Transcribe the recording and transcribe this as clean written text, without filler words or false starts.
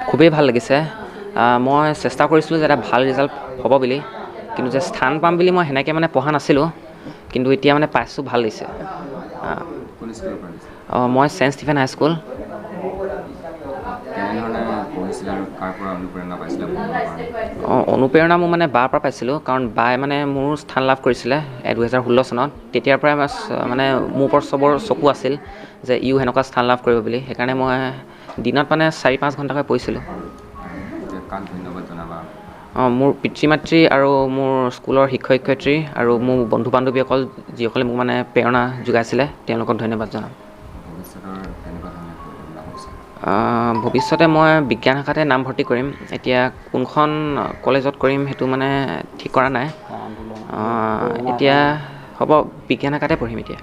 খুবেই ভাল লাগিছে। মই চেষ্টা কৰিছিলোঁ যে এটা ভাল ৰিজাল্ট হ'ব বুলি, কিন্তু যে স্থান পাম বুলি মই সেনেকৈ মানে পঢ়া নাছিলোঁ, কিন্তু এতিয়া মানে পাইছোঁ, ভাল লাগিছে। কোন স্কুলৰ পৰা দিছা? অঁ, মই ছেইণ্ট ষ্টিফেন হাইস্কুল। কেনেধৰণে পঢ়িছিলা আৰু কাৰ পৰা অনুপ্ৰেৰণা পাইছিলা পঢ়িবৰ কাৰণে? অঁ, অনুপ্ৰেৰণা মোৰ মানে বাৰ পৰা পাইছিলোঁ, কাৰণ বায়ে মানে মোৰো স্থান লাভ কৰিছিলে 2016 চনত। তেতিয়াৰ পৰাই মানে মোৰ ওপৰত চবৰ চকু আছিল যে ইও সেনেকুৱা স্থান লাভ কৰিব বুলি। সেইকাৰণে মই দিনত মানে 4-5 ঘণ্টাকৈ পঢ়িছিলোঁ। এতিয়া কাক ধন্যবাদ জনাবা? অঁ, মোৰ পিতৃ মাতৃ আৰু মোৰ স্কুলৰ শিক্ষক শিক্ষয়িত্ৰী আৰু মোৰ বন্ধু বান্ধৱীসকল, যিসকলে মোক মানে প্ৰেৰণা যোগাইছিলে, তেওঁলোকক ধন্যবাদ জনাম। ভৱিষ্যতৰ কেনেকুৱা ধৰণে পৰিকল্পনা কৰিছা? ভৱিষ্যতে মই বিজ্ঞান শাখাতে নামভৰ্তি কৰিম। এতিয়া কোনখন কলেজত কৰিম সেইটো মানে ঠিক কৰা নাই। এতিয়া হ'ব, বিজ্ঞান শাখাতে পঢ়িম এতিয়া।